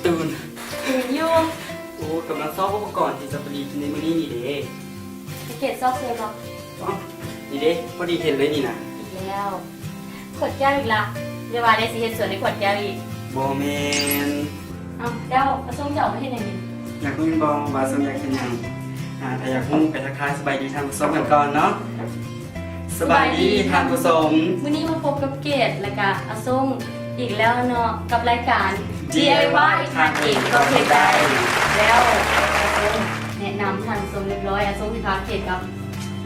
ຕື່ນ ຕື່ນຢູ່. ໂອ້ ກຳລັງຊອກອຸປະກອນທີ່ຈະປະດິດໃນມື້ນີ້ນີ້ເດ້. ສັງເກດຊອກເຊື່ອບໍ່? ອໍ ນີ້ເດ້ ພໍດີເຫັນເລີຍນີ້ນະ. ອີກແລ້ວ. ຂວດແກ້ວອີກລະ. ຢ່າວ່າແຕ່ຊິເຮັດສວນໃນຂວດແກ້ວອີກ. ບໍ່ແມ່ນ. ເອົ້າ ແລ້ວອາສົງຈະເອົາມາເຮັດຫຍັງນີ້? ຢາກຮູ້ແມ່ນບໍ່ວ່າສົງຢາກເຮັດຫຍັງ? ອາ ຖ້າຢາກຮູ້ໄປທັກທາຍສະບາຍດີທ່ານຜູ້ຊົມກັນກ່ອນເນາະ. ສະບາຍດີທ່ານຜູ້ຊົມ. ມື້ນີ້ມາພົບກັບເກດ ແລະກະອາສົງອີກແລ້ວເນາະ ກັບລາຍການ ດີໄອວາຍ ເຮັດເອງກໍເຮັດໄດ້. ແລ້ວອາສົງແນະນຳທ່ານຜູ້ຊົມຮຽບຮ້ອຍ ອາສົງຊິພາເກດກັບ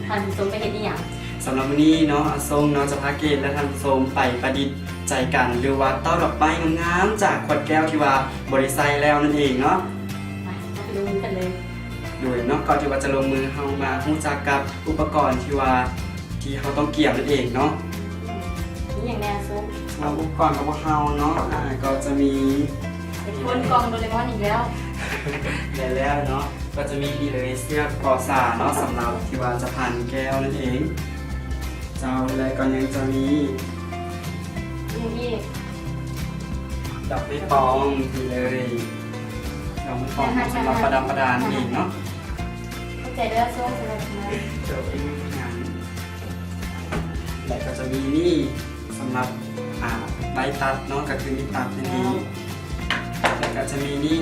ທ່ານຜູ້ຊົມໄປເຮັດອີ່ຫຍັງ? ສຳລັບມື້ນີ້ເນາະ ອາສົງເນາະ ຈະພາເກດ ແລະ ທ່ານຜູ້ຊົມໄປປະດິດໃຈກັນ ຫຼືວ່າເຕົ້າດອກໄມ້ງາມໆ ຈາກຂວດແກ້ວທີ່ວ່າບໍ່ໄດ້ໃຊ້ແລ້ວນັ້ນເອງເນາະ. ໄປ ເຮົາໄປລົງມືກັນເລີຍ. ໂດຍເນາະ ກ່ອນທີ່ວ່າຈະລົງມື ເຮົາມາຮູ້ຈັກກັບອຸປະກອນທີ່ວ່າ ທີ່ເຮົາຕ້ອງກຽມນັ້ນເອງເນາະ. ມີຫຍັງແດ່ ອາສົງ? ສຳລັບອຸປະກອນຂອງພວກເຮົາເນາະ ອາ ກໍຈະມີ ເປັນຄົນກ່ອງໂດເຣມອນອີກແລ້ວ. ແມ່ນແລ້ວເນາະ ກໍຈະມີນີ້ເລີຍ ເຊືອກປໍສາເນາະ ສຳລັບທີ່ວ່າຈະພັນແກ້ວນັ້ນເອງເຈົ້າ ແລະກໍຍັງຈະມີ ຫຍັງອີກ? ດອກໄມ້ປອງ ນີ້ເລີຍ ດອກໄມ້ປອງ ສຳລັບປະດັບປະດານັ້ນເອງເນາະ. ຂອບໃຈເດີ ອາສົງ ສຳລັບ ເຈົ້າ ເປັນຫຍັງ. ແລະກໍຈະມີນີ້ ສຳລັບ ອາ ໄມ້ຕັດເນາະ ກໍຄືມີດຕັດນັ້ນເອງ. ແລະກໍຈະມີນີ້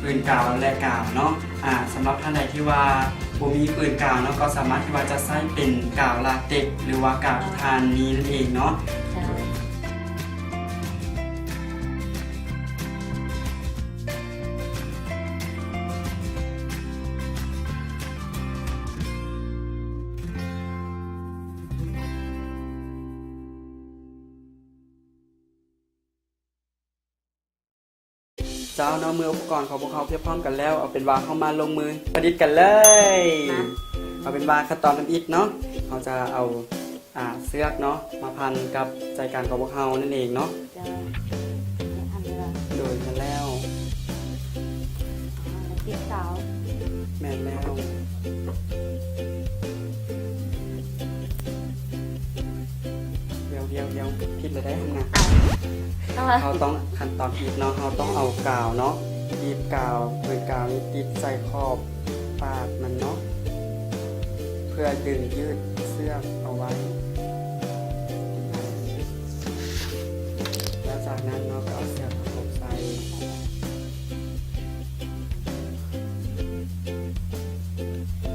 ປືນກາວ ແລະ ກາວເນາະ. ອາ ສຳລັບທ່ານໃດທີ່ວ່າບໍ່ມີປືນກາວເນາະ ກໍສາມາດທີ່ວ່າຈະໃຊ້ເປັນກາວລາເຕັກ ຫຼືວ່າກາວທີ່ທ່ານມີນັ້ນເອງເນາະ. ເຈົ້າ. ເຈົ້າເນາະ ເມື່ອອຸປະກອນຂອງພວກເຮົາພຽບພ້ອມກັນແລ້ວ ເອົາເປັນວ່າເຮົາມາລົງມືປະດິດກັນເລີຍ. ມາ ເອົາເປັນວ່າຂັ້ນຕອນທຳອິດເນາະ ເຮົາຈະເອົາ ອາ ເຊືອກເນາະ ມາພັນກັບໃຈກັນຂອງພວກເຮົານັ້ນເອງເນາະ. ເຈົ້າ ພັນເລີຍ. ໂດຍ ແມ່ນແລ້ວ. ອາ ແລ້ວຕິດກາວ. ແມ່ນແລ້ວ. ດຽວ ດຽວ ດຽວ ຜິດແລ້ວໄດ໋ຫັ້ນນະ. ເອົາ ເຮົາຕ້ອງ ຂັ້ນຕອນຜິດເນາະ ເຮົາຕ້ອງເອົາກາວເນາະ ຕີບກາວ ເອົາກາວນີ້ຕິດໃສ່ຂອບປາກມັນເນາະ ເພື່ອດຶງຍືດເຊືອກເອົາໄວ້ ແລ້ວຈາກນັ້ນເນາະ ກໍເອົາເຊືອກປະກົບໃສ່.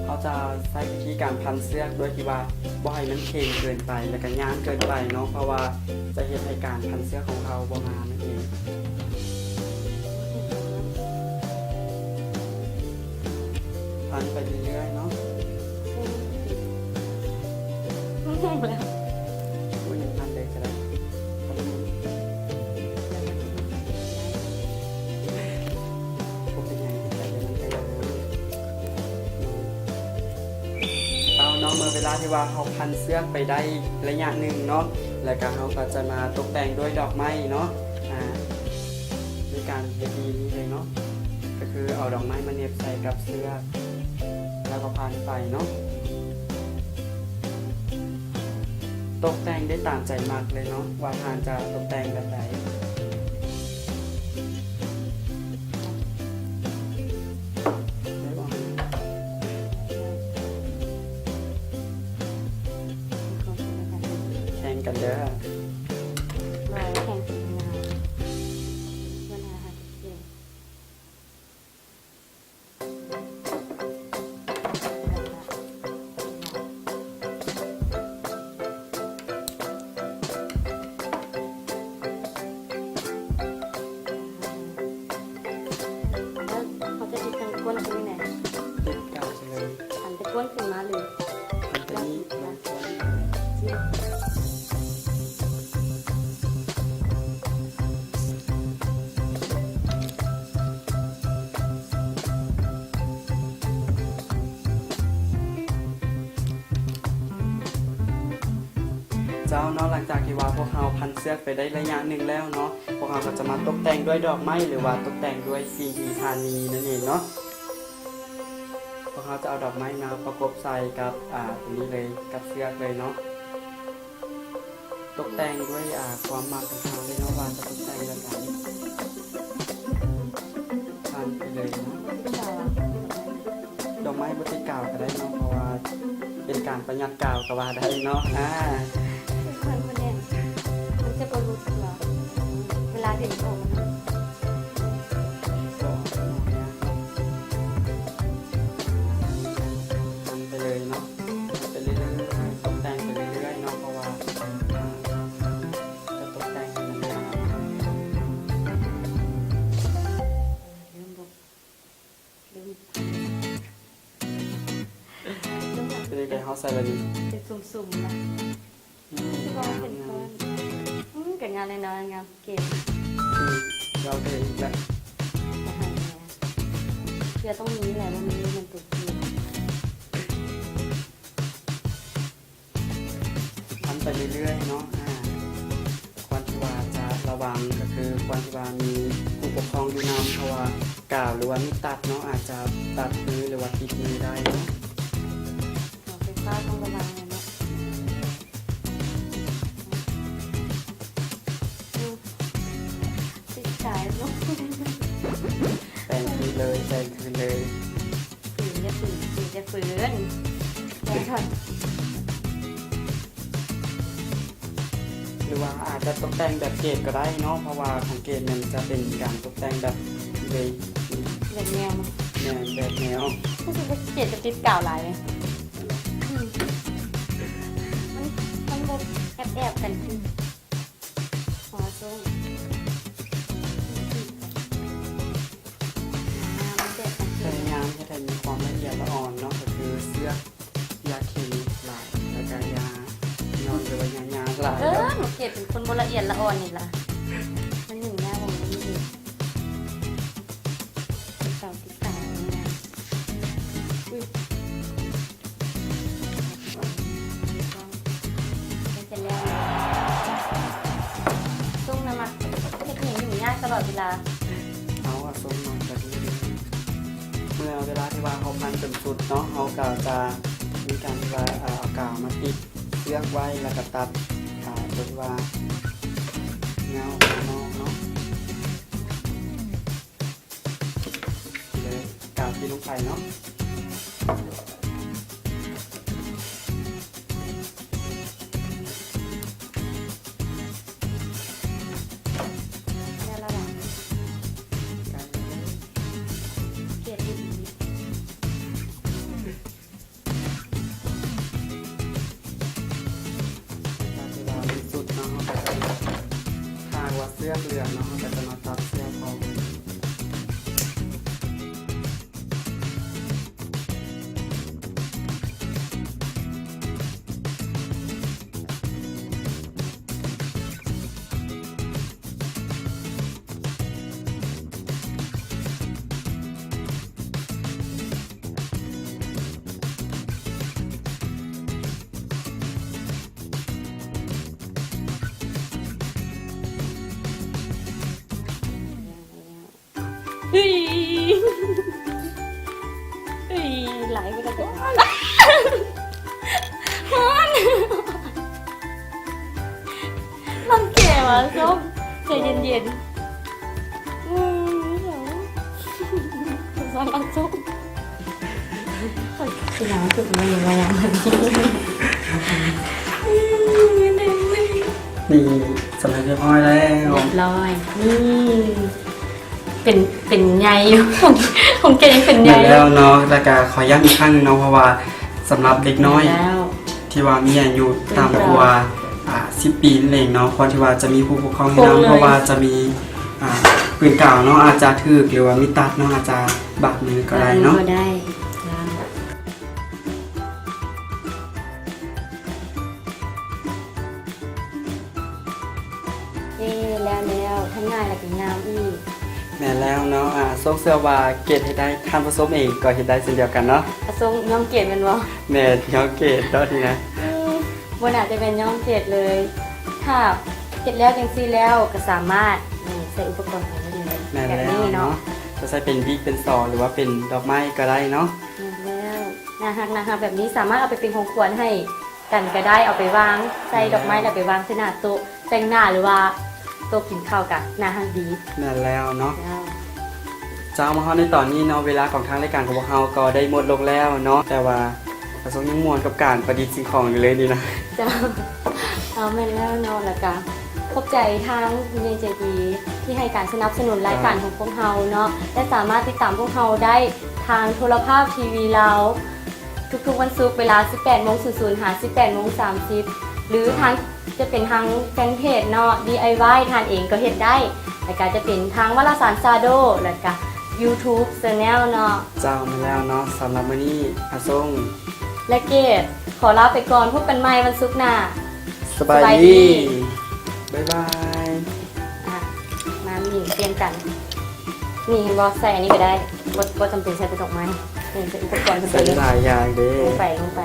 ເຮົາຈະໃຊ້ວິທີການພັນເຊືອກໂດຍທີ່ວ່າບໍ່ໃຫ້ມັນເຄັ່ງເກີນໄປ ແລະກະຍານເກີນໄປເນາະ ເພາະວ່າຈະເຮັດໃຫ້ການພັນເຊືອກຂອງເຮົາບໍ່ງາມນັ້ນເອງ. ພັນໄປເລື້ອຍໆເນາະ. ໂອ້ຍ ຍັງພັນໄດ້ກໍໄດ້. ບໍ່ເປັນຫຍັງ ເຮັດໄປເລີຍ ມັນກໍຍາກ. ເອົາເນາະ ເມື່ອເວລາທີ່ວ່າເຮົາພັນເຊືອກໄປໄດ້ໄລຍະໜຶ່ງເນາະ ແລ້ວກໍເຮົາກໍຈະມາຕົກແຕ່ງດ້ວຍດອກໄມ້ເນາະ. ອາ ໃນການເຮັດນີ້ເລີຍເນາະ ກໍຄືເອົາດອກໄມ້ມາເໜັບໃສ່ກັບເຊືອກ ແລ້ວກໍພັນໄປເນາະ. ຕົກແຕ່ງໄດ້ຕາມໃຈມັກເລີຍເນາະ ວ່າທ່ານຈະຕົກແຕ່ງແບບໃດ. ແຂ່ງກັນເດີ. ແລ້ວເຮົາຈະຕິດທາງກົ້ນຄືແນວໃດ? ຕິດກາວໃສ່ເລີຍ. ຫັນແຕ່ກົ້ນຂຶ້ນມາເລີຍ. ຫັນແຕ່ນີ້ມາກ້ອນ. ເຈົ້າເນາະ ຫຼັງຈາກທີ່ວ່າພວກເຮົາພັນເຊືອກໄປໄດ້ໄລຍະໜຶ່ງແລ້ວເນາະ ພວກເຮົາກໍຈະມາຕົກແຕ່ງດ້ວຍດອກໄມ້ ຫຼືວ່າຕົກແຕ່ງດ້ວຍສິ່ງທີ່ທ່ານມີນັ້ນເອງເນາະ. ພວກເຮົາຈະເອົາດອກໄມ້ມາປະກົບໃສ່ກັບ ອາ ຕົວນີ້ເລີຍ ກັບເຊືອກເລີຍເນາະ. ຕົກແຕ່ງດ້ວຍ ອາ ຄວາມມັກຂອງເຮົາເລີຍເນາະ ວ່າຈະຕົກແຕ່ງແບບໃດ. ການປະຢັດກາວກໍວ່າໄດ້ເນາະ. ອາ ມັນ ມັນ ມັນຈະບໍ່ຫຼຸດເວລາເຫັນຂອງມັນ. ໄປເລີຍເນາະ ໄປເລື້ອຍໆ ຕົກແຕ່ງໄປເລື້ອຍໆເນາະ ເພາະວ່າ ຈະຕົກແຕ່ງໃຫ້ມັນງາມ. ເປັນຈັ່ງໃດ ເຮົາໃສ່ແລ້ວນີ້ ເປັນຊຸ່ມໆນະ. ອືມ ຄືວ່າເປັນກ້ອນ. ອືມ ກໍງາມແນ່ນອນ ງາມເກັ່ງ. ອືມ ເວົ້າໄດ້ອີກແລ້ວ. ເພື່ອຕ້ອງມີແຫຼະ ບໍ່ມີມັນຕົວຈິງ. ທຳໄປເລື້ອຍໆເນາະ. ອາ ຄວນທີ່ວ່າຈະລະວັງກໍຄືຄວນທີ່ວ່າມີຜູ້ປົກຄອງຢູ່ນຳ ເພາະວ່າກາວ ຫຼືວ່າມີດຕັດເນາະ ອາດຈະຕັດມື ຫຼືວ່າຕິດມືໄດ້ເນາະ. ເອົາໄຟຟ້າຕ້ອງລະວັງແຫຼະເນາະ. ອືມ ຕິດສາຍເນາະ. ແປງຄືນເລີຍ ແປງຄືນເລີຍ. ຝືນ ຢ່າຝືນ ຝືນ ຢ່າຝືນ ຢ່າຖອດ. ຫຼືວ່າອາດຈະຕົກແຕ່ງແບບເກດກໍໄດ້ເນາະ ເພາະວ່າຂອງເກດມັນຈະເປັນການຕົກແຕ່ງແບບເລຍ ແບບແນວ. ແມ່ນ ແບບແນວ. ຮູ້ສຶກວ່າເກດຈະຕິດກາວຫຼາຍ. ອືມ ມັນ ມັນບໍ່ແອບໆກັນ. ຫົວຊົງ ພະຍາຍາມເຮັດໃຫ້ມີຄວາມລະອຽດລະອ່ອນເນາະ ກໍຄືເຊືອກຢ່າເຂັນຫຼາຍ ແລ້ວກໍຢ່າຍ່ອນ ຫຼືວ່າຢ່າຍາວຫຼາຍ. ເອີ ເນາະ ໜູເກດເປັນຄົນບໍ່ລະອຽດລະອ່ອນນີ້ລະ ມັນຫຍຸ້ງຍາກຂອງມັນເອງ. ເສົາຕິດຕານີ້ນະ. ອຸ້ຍ ໃກ້ຈະແລ້ວ. ຊົງນະມັກເຮັດຫຍັງຫຍຸ້ງຍາກຕະຫຼອດເວລາ. ເອົາ ອາ ຊົງມາແບບນີ້ເດ້. ເມື່ອເວລາທີ່ວ່າເຮົາພັນຈົນສຸດເນາະ ເຮົາກໍຈະມີການທີ່ວ່າ ເອົາກາວມາຕິດເຊືອກໄວ້ ແລ້ວກໍຕັດ ອາ ຕົວທີ່ວ່າເຫງົ້າອອກມານອກເນາະ. ແລ້ວກາວທີ່ລົງໄປເນາະ. ການທີ່ວ່າມັນສຸດເນາະ ເຮົາກໍຈະ ຖ້າວ່າເຊືອກເຫຼືອເນາະ ເຮົາກໍຈະມາຕັດເຊືອກອອກ. ເຮີ້ຍ ເຮີ້ຍ ຫຼາຍກວ່ານັ້ນ. ຮ້ອນ ລັງແກວ່າ ສົ້ມ ໃຈເຢັນໆ. ອືມ ສົງສານອາໂຈ. ຊິລ້າງຈຸດໄວ້ວ່າຢ່າງນັ້ນ. ນີ້ສຳເລັບຮຽບຮ້ອຍແລ້ວ. ຮຽບຮ້ອຍ. ນີ້ເປັນ ເປັນໃຫຍ່ຢູ່. ຂອງ ຂອງແກຍັງເປັນໃຫຍ່. ແມ່ນແລ້ວເນາະ. ແລ້ວກະຂໍຢ້ຳອີກຄັ້ງໜຶ່ງເນາະ ເພາະວ່າສຳລັບເດັກນ້ອຍ ແມ່ນແລ້ວ ທີ່ວ່າມີອາຍຸຕ່ຳກວ່າ ອ່າ ສິບປີນັ້ນເອງເນາະ ຄວນທີ່ວ່າຈະມີຜູ້ປົກຄອງຢູ່ນຳ ເພາະວ່າຈະມີ ອ່າ ປືນກາວເນາະ ອາດຈະຖືກ ຫຼືວ່າມີດຕັດເນາະ ອາດຈະບາດມືກໍໄດ້ເນາະ. ບາດມືກໍໄດ້. ເອີ ແລ້ວໆ ທັງງ່າຍແລ້ວກໍງາມອີກ. ແມ່ນແລ້ວເນາະ. ອ່າ ສົງເຊື່ອວ່າເກດເຮັດໄດ້ ທ່ານຜູ້ຊົມເອງກໍເຮັດໄດ້ເຊັ່ນດຽວກັນເນາະ. ອາ ສົງຍ້ອງເກດແມ່ນບໍ່? ແມ່ນ ຍ້ອງເກດເນາະນີ້ນະ. ອືມ ບໍ່ໜ້າຈະແມ່ນຍ້ອງເກດເລີຍ. ຖ້າເຮັດແລ້ວຈັ່ງຊີ້ແລ້ວກໍສາມາດ ນີ້ ໃສ່ອຸປະກອນໄປໄດ້ເລີຍ. ແມ່ນແລ້ວເນາະ. ແບບນີ້ເນາະ ຈະໃສ່ເປັນວິກ ເປັນສໍ ຫຼືວ່າເປັນດອກໄມ້ກໍໄດ້ເນາະ. ແມ່ນແລ້ວ. ໜ້າຮັກໆ ແບບນີ້ສາມາດເອົາໄປເປັນຂອງຂວັນໃຫ້ ກັນກໍໄດ້ ເອົາໄປວາງໃສ່ດອກໄມ້ ແລ້ວໄປວາງໃສ່ໜ້າໂຕະແຕ່ງໜ້າ ຫຼືວ່າໂຕະກິນເຂົ້າກະໜ້າຮັກດີ. ແມ່ນແລ້ວເນາະ. ເຈົ້າ ເຈົ້າ ມາຮອດໃນຕອນນີ້ເນາະ ເວລາຂອງທາງລາຍການຂອງພວກເຮົາກໍໄດ້ໝົດລົງແລ້ວເນາະ ແຕ່ວ່າ ອາຊົງຍັງມ່ວນກັບການປະດິດສິ່ງຂອງຢູ່ເລີຍນີ້ນະ. ເຈົ້າ ເອົາແມ່ນແລ້ວເນາະ ແລ້ວກະຂອບໃຈທາງຜູ້ໃຫຍ່ໃຈດີທີ່ໃຫ້ການສະໜັບສະໜູນລາຍການຂອງພວກເຮົາເນາະ ແລະ ສາມາດຕິດຕາມພວກເຮົາໄດ້ທາງໂທລະພາບທີວີລາວ ທຸກໆວັນສຸກເວລາສິບແປດໂມງສູນສູນຫາສິບແປດໂມງສາມສິບ ຫຼືທາງ ຈະເປັນທາງແຟນເພຈເນາະ ດີໄອວາຍ ທານເອງກໍເຮັດໄດ້ ແລ້ວກະຈະເປັນທາງວາລະສານຊາໂດ ແລ້ວກະຢູທູບແຊນແນວເນາະ. ເຈົ້າ ແມ່ນແລ້ວເນາະ ສຳລັບມື້ນີ້ອາຊົງ ແລະ ເກດ ຂໍລາໄປກ່ອນ ພົບກັນໃໝ່ວັນສຸກໜ້າ. ສະບາຍດີ ບາຍບາຍ. ອ່ະ ມານີ້ປ່ຽນກັນ ນີ້ເຫັນບໍ່ ໃສ່ອັນນີ້ກໍໄດ້ ບໍ່ ບໍ່ຈຳເປັນໃສ່ແຕ່ດອກໄມ້ ນີ້ໃສ່ອຸປະກອນ ໃສ່ຫຼາຍຢ່າງເດ້ ລົງໄປ ລົງໄປ.